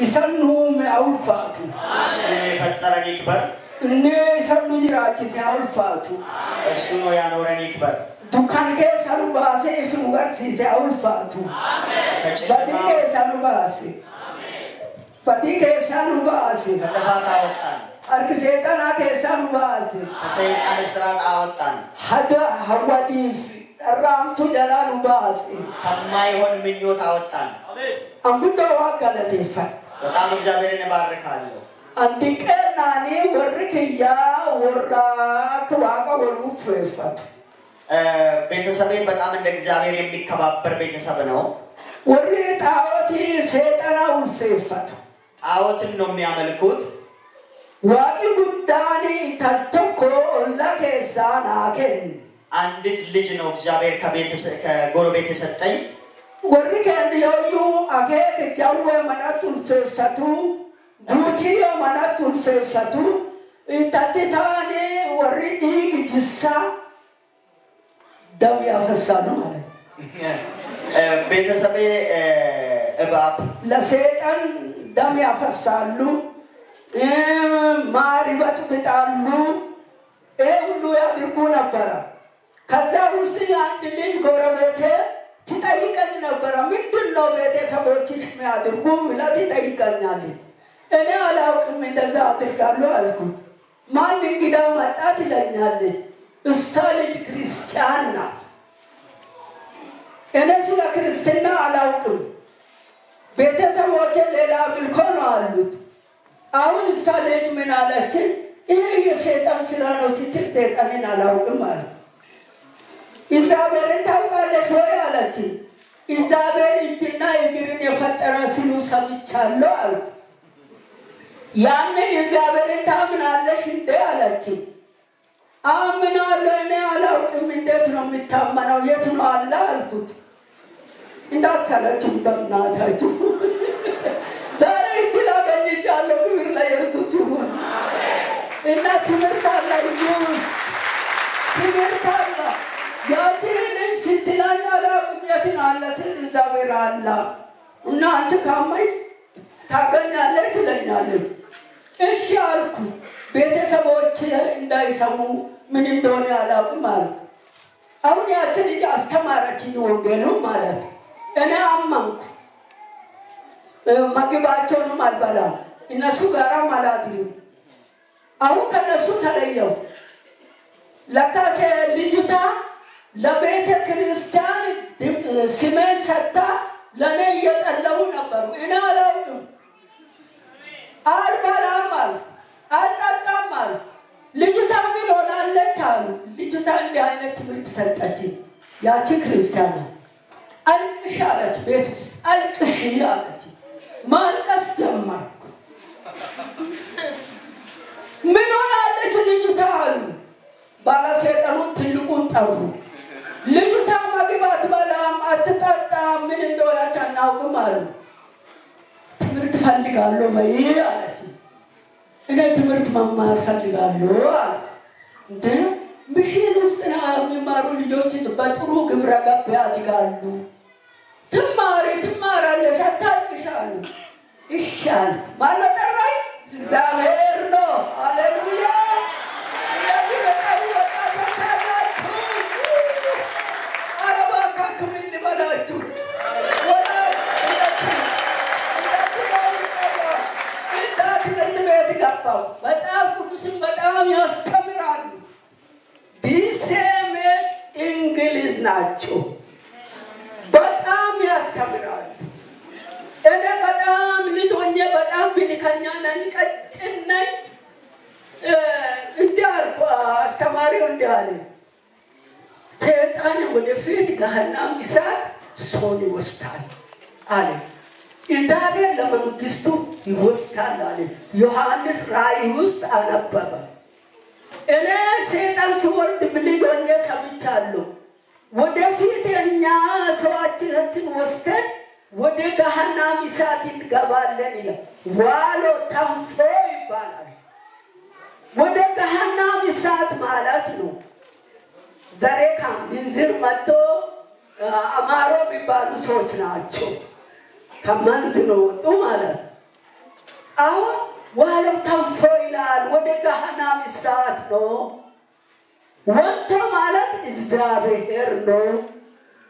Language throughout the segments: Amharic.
Isa nu uume haa ulfaatu. እሱ የፈጠረን ይክበር። Inni isa nu jiraachise haa ulfaatu. እሱ ነው ያኖረን ይክበር። Dukkana keessa nu baasee ifa nu garsiise haa ulfaatu. Badii ከጨለማ keessa nu baase. Badii keessaa nu baase. ከጥፋት አወጣን። Harki seexanaa keessaa nu baase. ከሰይጣን እስራት አወጣን። Hada hawwatiif dharraamtuu jalaa nu baase. ከማይሆን ምኞት አወጣን። An guddaa waa galateeffadha. በጣም እግዚአብሔርን እባርካለሁ። An xiqqeennaanii warri kiyyaa warra akka waaqa wal uffeeffatu. ቤተሰቤ በጣም እንደ እግዚአብሔር የሚከባበር ቤተሰብ ነው። Warri xaa'otii seexanaa ulfeeffata. ጣዖትን ነው የሚያመልኩት። Waaqni guddaan intal tokko ollaa keessaa naa kenne. አንዲት ልጅ ነው እግዚአብሔር ከጎረቤት የሰጠኝ። Warri keenya yooyyuu akeeka jawwee manatti ulfeeffatu, guutii yoo manatti ulfeeffatu, intalti taanii warri dhiigi jissaa ደም ያፈሳሉ ማለት ነው። ቤተሰቤ እባብ ለሰይጣን ደም ያፈሳሉ፣ ማር ይበጥብጣሉ። ይሄ ሁሉ ያድርጉ ነበረ። ከዛ ውስጥ አንድ ልጅ ጎረቤቴ ትጠይቀኝ ነበረ። ምንድን ነው ቤተሰቦችሽ የሚያድርጉ ብላ ትጠይቀኛለች። እኔ አላውቅም እንደዛ አድርጋለሁ አልኩት። ማን እንግዳ መጣ ትለኛለች። እሷ ልጅ ክርስቲያን ናት። እኔ ስለ ክርስትና አላውቅም። ቤተሰቦቼ ሌላ አምልኮ ነው አሉት። አሁን እሷ ልጅ ምን አለችን? ይህ የሰይጣን ስራ ነው ስትል ሰይጣንን አላውቅም አልኩ። እግዚአብሔርን ታውቃለሽ ወይ አለችን። እግዚአብሔር እጅና እግርን የፈጠረ ሲሉ ሰምቻለሁ አልኩ። ያንን እግዚአብሔርን ታምናለሽ እንዴ አለችን። አምናለሁ፣ እኔ አላውቅም። እንዴት ነው የሚታመነው? የት ነው አለ አልኩት። እንዳትሰለችም በእናታችሁ ዛሬ እድል አገኝቻለሁ። ክብር ለኢየሱስ ይሁን። እና ትምህርት አለ እዚህ ውስጥ ትምህርት አለ። ያቺ ልጅ ስትለኝ አላውቅም የት ነው አለ ስል እግዚአብሔር አለ እና አንቺ ካመንሽ ታገኛለች ትለኛለች። እሺ አልኩ። ቤተሰቦች እንዳይሰሙ ምን እንደሆነ አላውቅም አልኩ። አሁን ያቺ ልጅ አስተማረችኝ ወንጌሉ ማለት እኔ አመንኩ። ምግባቸውንም አልበላም፣ እነሱ ጋራም አላድርም። አሁን ከነሱ ተለየው። ለካ ልጅቷ ለቤተ ክርስቲያን ስሜን ሰጥታ ለእኔ እየጸለዩ ነበሩ። እኔ አላውቅም። አልበላም አሉ፣ አልጠጣም አሉ። ልጅቷ ምን ሆናለች አሉ። ልጅቷ እንዲህ አይነት ትምህርት ሰጠችኝ። ያቺ ክርስቲያን አልቅሽ አለች፣ ቤት ውስጥ አልቅሽ አለች። ማልቀስ ጀመርኩ። ምን ሆናለች ልጅቷ አሉ። ባለሰይጣኑን ትልቁን ጠሩ። ልጅቷ ምግብ አትበላም አትጠጣም፣ ምን እንደሆነች አናውቅም አሉ። ትምህርት ፈልጋለሁ በይ አለች። እኔ ትምህርት መማር ፈልጋለሁ አልኩ። እንደ mission ውስጥ ነው የሚማሩ ልጆች በጥሩ ግብረ ገብ ያድጋሉ። ትማሪ ትማራለሽ፣ አታልቅሽ አሉ። እሺ አልኩ። ማነው ጠራኝ? እግዚአብሔር ነው። ሃሌሉያ! እንደዚህ በጣም ወጣቶች አላችሁ። ኧረ እባካችሁ ምን ልበላችሁ? እዛ ትምህርት ቤት ገባሁ። መጽሐፍ ቅዱስን በጣም ያስተምራሉ። ቢሴሜስ እንግሊዝ ናቸው። በጣም ያስተምራሉ። እኔ በጣም ልጅ ሆኜ በጣም ብልከኛ ነኝ፣ ቀጭን ነኝ። እንዲህ አልኩ። አስተማሪው እንዲህ አለ፣ ሰይጣን ወደፊት ገሃነም እሳት ሰውን ይወስዳል አለ። እግዚአብሔር ለመንግስቱ ይወስዳል አለ። ዮሐንስ ራእይ ውስጥ አነበበ። እኔ ሰይጣን ሲወርድ ልጅ ሆኜ ሰምቻለሁ። ወደፊት እኛ ሰዋችንን ወስደን ወደ ገሃነም እሳት እንገባለን ይላል። ዋሎ ተንፎ ይባላል። ወደ ገሃነም እሳት ማለት ነው። ዘሬ ከምንዝር መጥቶ አማሮ የሚባሉ ሰዎች ናቸው። ከመንዝ ነው ወጡ ማለት ነው። አሁን ዋለው ተንፎ ይላል። ወደ ገሃነም እሳት ነው። ወንቶ ማለት እግዚአብሔር ነው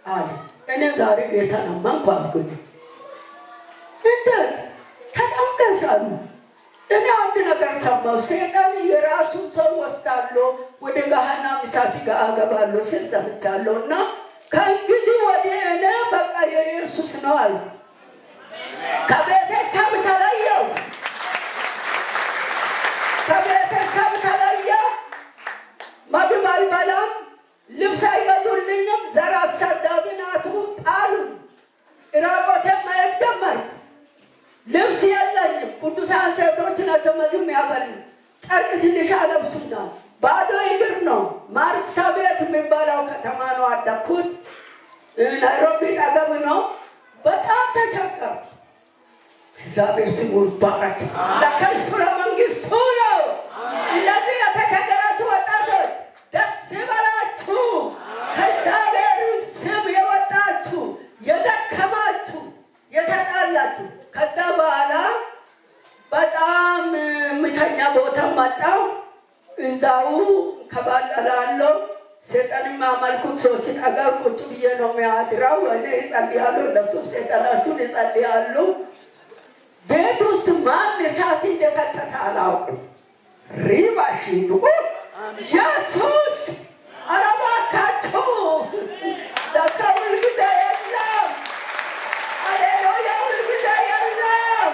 አለ። እኔ ዛሬ ጌታን አመንኩ አልኩኝ። እንዴት ተጠምቀሽ አሉ። እኔ አንድ ነገር ሰማሁ። ሰይጣን የራሱን ሰው ወስዳለሁ ወደ ገሃነም እሳት አገባለሁ ሲል ሰምቻለሁ። እና ከእንግዲህ ወዲህ እኔ በቃ የኢየሱስ ነው አሉ። ከቤተሰብ ተለየው፣ ከቤተሰብ ተለየው። ምግብ አልበላም፣ ልብስ አይገዙልኝም። ዘር አሳዳቢ ናቱ ጣሉኝ። ራቆቴን ማየት ጀመርኩ። ልብስ የለኝም። ቅዱሳን ሴቶች ናቸው ምግብ የሚያበሉ። ጨርቅ ትንሽ አለብሱኛል። ባዶ እግር ነው። ማርሳ ቤት የሚባለው ከተማ ነው አደኩት። ናይሮቢ ጠገብ ነው። በጣም ተቸገርኩ። እግዚአብሔር ስሙ ይባረክ። ለካ እሱ ለመንግስቱ ነው። እንደዚህ የተቸገራችሁ ወጣቶች ደስ ይበላችሁ። ከእግዚአብሔር ስም የወጣችሁ የደከማችሁ፣ የተጣላችሁ። ከዛ በኋላ በጣም የሚተኛ ቦታ መጣው። እዛው ከባላላለሁ ሰይጣን የሚያመልኩት ሰዎች ጠገብ ቁጭ ብዬ ነው የሚያድረው። እኔ እጸልያለሁ፣ እነሱም ሰይጣናችሁን ይጸልያሉ። ቤት ውስጥ ማን እሳት እንደከተተ አላውቅም። ሪባሺ ኢየሱስ ኧረ እባካችሁ ለሰው ሁልጊዜ የለም። ሃሌሉያ ሁልጊዜ የለም።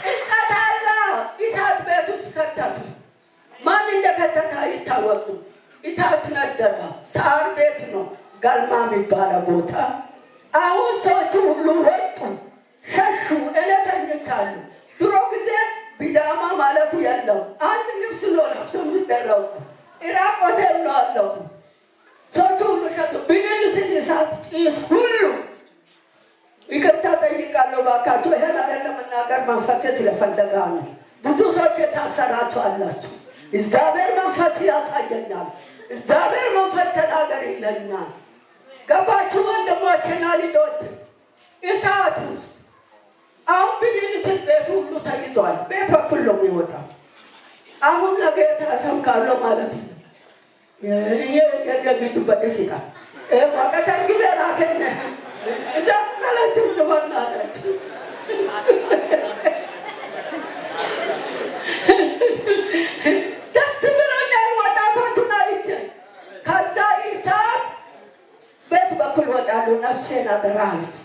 ጭንቀት አለ። እሳት ቤት ውስጥ ከተቱ። ማን እንደከተተ አይታወቅም። እሳት ነደደ። ሳር ቤት ነው ገልማ የሚባለው ቦታ። አሁን ሰዎቹ ሁሉ ወጡ፣ ሸሹ። እኔ ተኝቻለሁ። ድሮ ጊዜ ቢዳማ ማለቱ የለም። አንድ ልብስ ነው ለብሶ የሚደረጉ። ራቆቴን ነው አለሁት። ሰዎቹ ሁሉ ሸቱ። ብንል ስል እሳት ጭስ ሁሉ ይቅርታ ጠይቃለሁ። ባካችሁ ይሄ ነገር ለመናገር መንፈሴ ስለፈለገ ነው። ብዙ ሰዎች የታሰራችሁ አላችሁ። እግዚአብሔር መንፈስ ያሳየኛል። እግዚአብሔር መንፈስ ተናገር ይለኛል። ገባችሁ ወንድሞቼና ልጆች? እሳት ውስጥ አሁን ብንን ስል ቤቱ ሁሉ ተይዟል። ቤት በኩል ነው የሚወጣው። አሁን ለጌታ እሰብካለሁ ማለት ነው። የግዱበት ፊታ ቀተር ጊዜ ራከነ እንዳትሰለችኝ በእናታችሁ። ደስ ብሎኛል ወጣቶቹን አይቼ። ከዛ እሳት ቤት በኩል ወጣሉ። ነፍሴን አደራ አልኩ።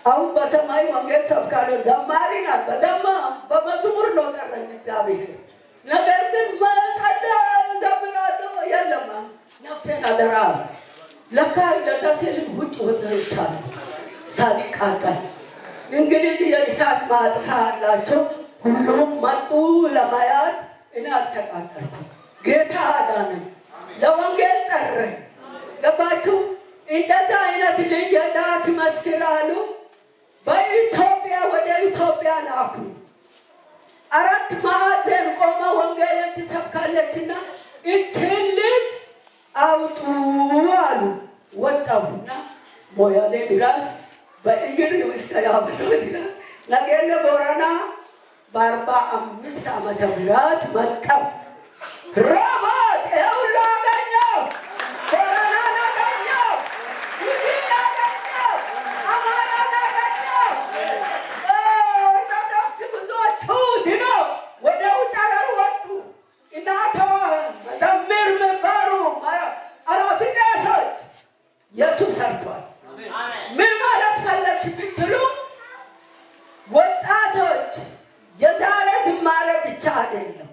አሁን በሰማይ ወንጌል ሰብካለሁ። ዘማሪ ናት። በዘማ በመዝሙር ነው ጠረኝ እግዚአብሔር። ነገር ግን መጸለይ ዘምራለሁ የለም ነፍሴን አደራ አልኩ። ለካ እንደዛ ሲል ውጭ ወጥቻለሁ ሳልቃጠል። እንግዲህ የእሳት ማጥፋ አላቸው። ሁሉም መጡ ለማያት። እኔ አልተቃጠልኩም። ጌታ አዳነኝ፣ ለወንጌል ጠረኝ። ገባችሁ? እንደዛ አይነት ልጅ ሄዳ ትመስክር አሉ። በኢትዮጵያ ወደ ኢትዮጵያ ላኩ። አራት ማዕዘን ቆማ ወንጌልን ትሰብካለችና ይችን ልጅ አውጡ አሉ። ወጣሁና ሞያሌ ድረስ በእግር እስከ ያበሎ ድረስ ነገሌ ቦረና በ45 ዓመተ ምህረት መጣሁ። ሮቦት ይሄ ሁሉ አገኘሁ። ቦረናን አገኘሁ፣ ጉጂን አገኘሁ፣ አማራን አገኘሁ። ኦርቶዶክስ ብዙዎቹ ድነው ወደ ውጭ ሀገር ወጡ። እናተ መዘምር የሚባሉ አላፊ ቄሶች ኢየሱስ ሰርቷል። ምን ማለት ፈለግሽ ብትሉ ወጣቶች የዛሬ ዝማሬ ብቻ አይደለም።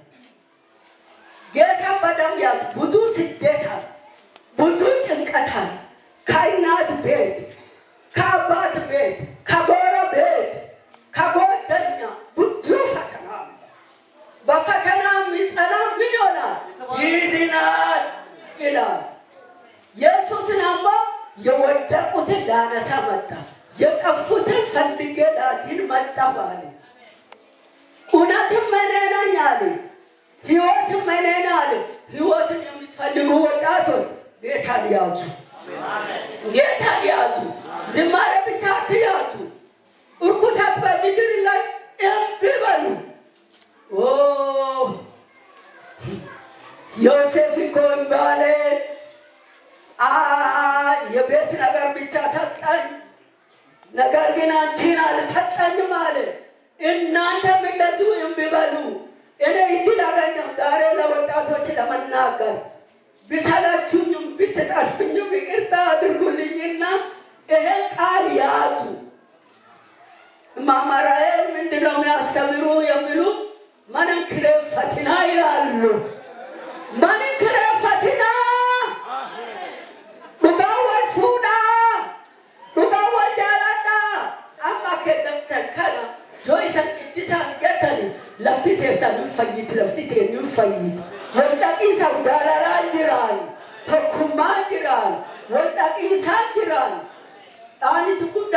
ጌታን በደንብ ያዙ። ብዙ ስደት አለ፣ ብዙ ጭንቀት አለ። ከእናት ቤት፣ ከአባት ቤት፣ ከጎረቤት፣ ከጓደኛ ብዙ ፈተና አለ። በፈተና የሚጸና ምን ይሆናል? ይድናል ይላል። ኢየሱስን አማ የወደቁትን ላነሳ መጣ፣ የጠፉትን ፈልጌ ላድን መጣሁ አለ። እውነትም እኔ ነኝ አለ። ሕይወትም እኔ ነኝ አለ። ሕይወትን የምትፈልጉ ወጣቶች ጌታን ያዙ፣ ጌታን ያዙ። ዝማሬ ብቻ አትያዙ። እርኩሰት በምድር ላይ እምቢ በሉ። እናንተም እንደዚሁ እምቢ በሉ። እኔ እድል አገኘሁ ዛሬ ለወጣቶች ለመናገር። ቢሰለቹኝም ብትጠሉኝም ይቅርታ አድርጉልኝና ይሄን ቃል ያዙ። እማማ ራሔል ምንድን ነው የሚያስተምሩ የሚሉ mana hin kireeffatinaa ይላሉ። Mana hin kireeffatinaa፣ dhugaa wal fuudhaa፣ dhugaa wal jaaladhaa። Amma keeggatan kana yoo isan qiddisaan jettani lafti teessan hin fayyiti, lafti teen hin fayyiti. Wal dhaqiisaaf jaalalaan jiraan, tokkummaan jiraan, wal dhaqiisaan jiraan. Dhaanitu guddaa.